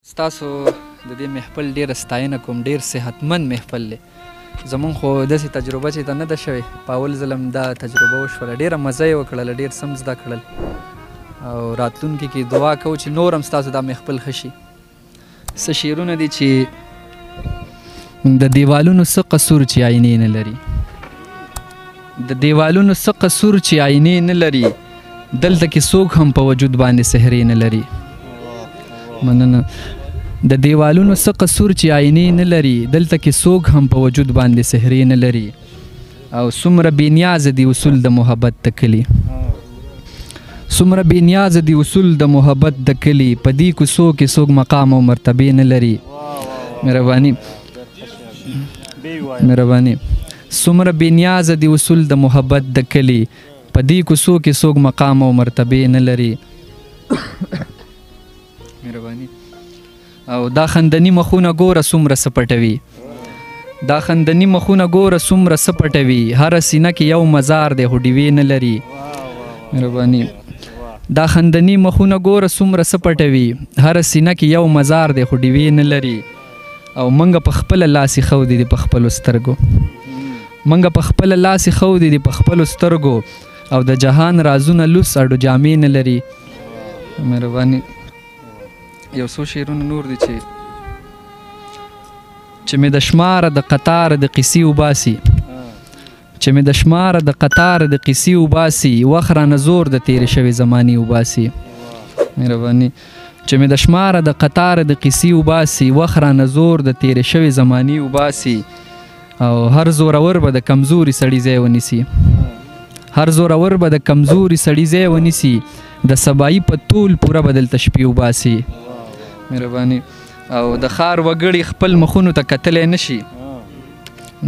ستاسو د دې محفل ډېره ستاینه کوم، ډېر صحتمند محفل دی. زمونږ خو داسې تجربه چې ته نه ده شوې، په اول ځل هم دا تجربه وشوله، ډېره مزه یې وکړله، ډېر څه هم زده کړل، او راتلونکي کې دعا کوو چې نور هم ستاسو دا محفل ښه شي. څه شعرونه دي چې د دیوالونو څه قصور چې آینې نه لري، د دیوالونو څه قصور چې آینې نه لري، دلته کې څوک هم په وجود باندې سحرې نه لري. مننه. د دیوالونو څه قصور چې آینې نه لري، دلته کې څوک هم په وجود باندې سحرې نه لري، او څومره بې نیازه دي اصول د محبت د کلي، څومره بې نیازه دي اصول د محبت د کلي، په دې کوڅو کې څوک مقام او مرتبې نه لري. مهرباني مهرباني. څومره بې نیازه دي اصول د محبت د کلي، په دې کوڅو کې څوک مقام او مرتبې نه لري. مهرباني. او دا خندني مخونه ګوره څومره څه پټوي، دا خندني مخونه ګوره څومره څه پټوي، هره سینه کې یو مزار دی خو ډیوې نه لري. مهرباني. دا خندني مخونه ګوره څومره څه پټوي، هره سینه کې یو مزار دی خو ډیوې نه لري. او موږ په خپله لاس ایښودي دي په خپلو سترګو، موږ په خپله لاس ایښودي دي په خپلو سترګو، او د جهان رازونه لوڅ اډو جامې نه لري. مهرباني. یو څو شعرونه نور دي چې مې د شماره د قطار د قیصې وباسي، چې مې د شماره د قطار د قیصې وباسي، وخت رانه زور د تېرې شوې زمانې وباسي. مهرباني. چې مې د شماره د قطار د قیصې وباسي، وخت رانه زور د تېرې شوې زمانې وباسي، او هر زورور به د کمزوري سړي ځای ونیسي، هر زورور به د کمزوري سړي ځای ونیسي، د سبایي په تول پوره به دلته شپې وباسي. مهرباني. او د ښار وګړي خپل مخونو ته کتلی نه شي،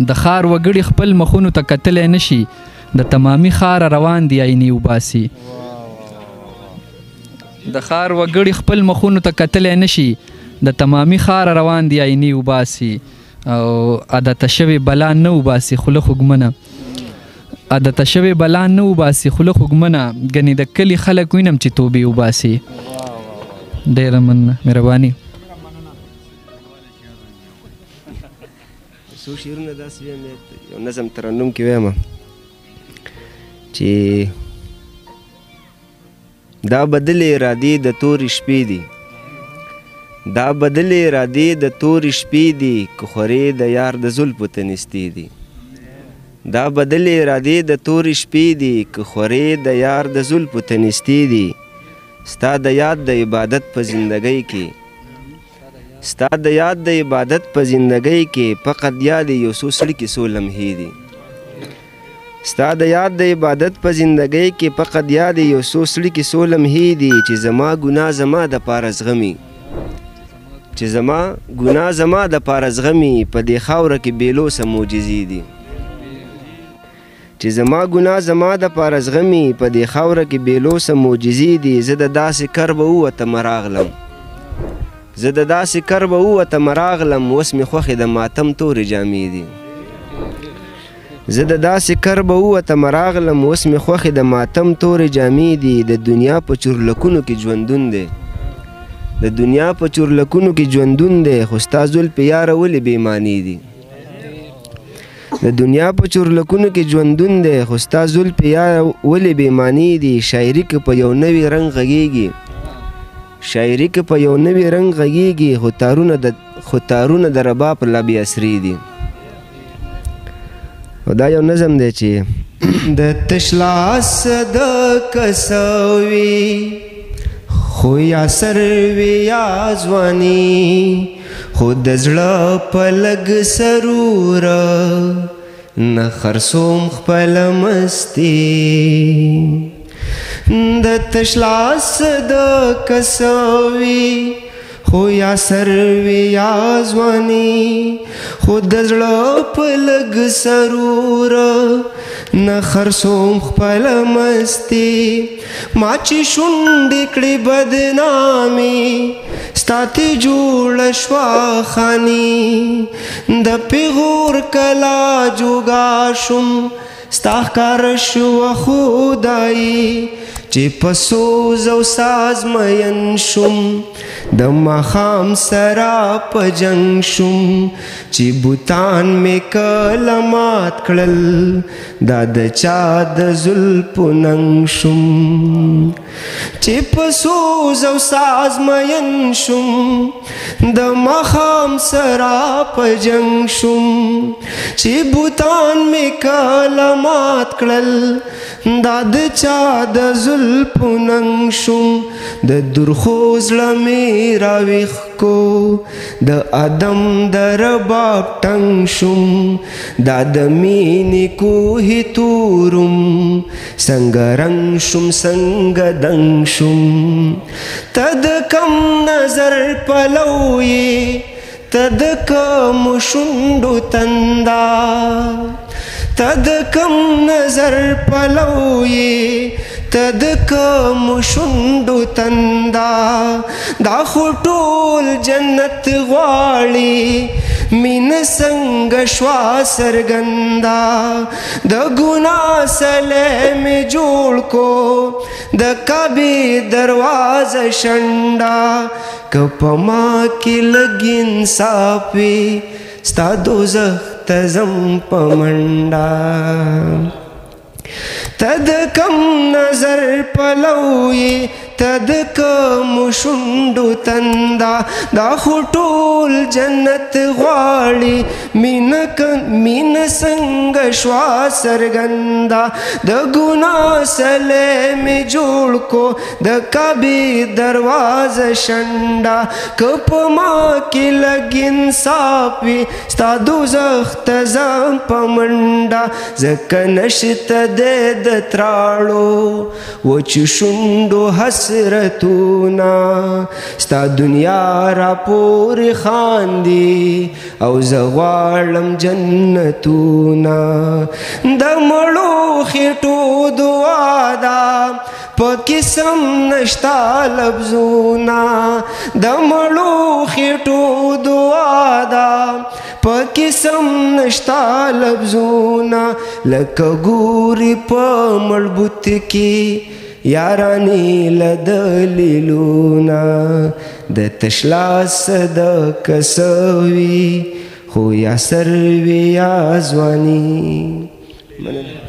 د ښار وګړي خپل مخونو ته کتلی نه شي، د تمامي ښاره روان دي آینې وباسي. د ښار وګړي خپل مخونو ته کتلی نه شي، د تمامي ښاره روان دي آینې وباسي، او عادته شوې بلا نه وباسي خوله خوږمنه، عادته شوې بلا نه وباسي خوله خوږمنه، ګنې د کلي خلک وینم چې توبې وباسي. ډېره مننه، مهرباني. څو شعرونه داسې وایم، یو نظم ترنم کې وایم چې دا بدلې ارادې د تورې شپې دي، دا بدلې ارادې د تورې شپې دي، که خورې د یار د زلفو ته نستې دي. دا بدلې ارادې د تورې شپې دي، که خورې د یار د زلفو ته نستې دي، ستا د یاد د عبادت په زندګۍ کې، ستا د یاد د عبادت په زندګۍ کې، فقط یاد یو څو څړیکې څو لمحې دي. ستا د یاد د عبادت په زندګۍ کې، فقط یاد یو څو څړیکې څو لمحې دي، چې زما ګناه زما دپاره زغمي، چې زما ګناه زما دپاره زغمي، په دې خاوره کې بې لوسه معجزې دي. چې زما ګناه زما دپاره زغمي، په دې خاوره کې بې لوسه معجزې دي. زه د داسې کربه ووتمه راغلم، زه د داسې کربه ووتمه راغلم، اوس مې خوښې د ماتم تورې جامې دي. زه د داسې کربه ووتمه راغلم، اوس مې خوښې د ماتم تورې جامې دي. د دنیا په چورلکونو کې ژوندون دی، د دنیا په چورلکونو کې ژوندون دی، خو ستا زلفې یاره ولې بې معنی دي. د دنیا په چورلکونو کې ژوندون دی، خو ستا زلفې یاره ولې بې معنی دي. شاعري که په یو نوي رنګ غږېږي، شاعري که په یو نوي رنګ غږېږي، خو تارونه د رباب لا بې اسرې دي. او دا یو نظم دی چې د تش لاس د کسوي، خو یا سر وي یا ځواني، خو د زړه په لږ سرور نه خرڅوم خپله مستي. د تش لاس د کسوي، خو یا سر وي یا ځواني، خو د زړه په لږ سرور نه خرڅوم خپله مستي. ما چې شونډې کړې بدنامې، ستا ترې جوړه شوه خاني، د پیغور کلا جوګا شوم، ستا ښکاره شوه خدایي، چې په سوز او ساز مین شوم، د ماښام سره په جنګ شوم، چې بوتان مې کله مات کړل، دا د چا د زلفو ننګ شوم. چې په سوز او ساز مین شوم، د ماښام سره په جنګ شوم، چې بوتان مې کله مات کړل، دا د چا د زلفو ننګ شوم. د درخو زړه مې راویښ کو، د ادم د رباب ټنګ شوم، دا د مینې کوهي تورم، څنګه رنګ شوم څنګه دنګ شوم. ته د کم نظر پلو یې، ته د کومو شونډو تندا، ته د کم نظر پلو یې، ته د کومو شونډو تندا. دا خو ټول جنت غواړي، مینه څنګه شوه څرګنده. د ګناه سلی مې جوړ کو، د کعبې دروازه شنډه. که په ما کې لږ انصاف وي، ستا دوزخ ته ځم په منډه. ته د کم نظر پلو یې، ته د کومو شونډو تندا. دا خو ټول جنت غواړي، مینه څنګه شوه څرګنده. د ګناه سلی مې جوړ کو، د کعبې دروازه شنډه. که په ما کې لږ انصاف وي، ستا دوزخ ته ځم په منډه. ځکه نشته دی د تراړو وچو شونډو حسرتونه، ستا دنیا را پورې خاندي او زه غواړم جنتونه. د مړو خېټو دعا ده، په قسم نشتا لفظونه. د مړو خېټو دعا ده، په قسم نشتا لفظونه. لکه ګوري په مړ بت کې یارانې له دلیلونه، د تش لاس د کسوي، خو یا سر وي یا ځواني. مننه.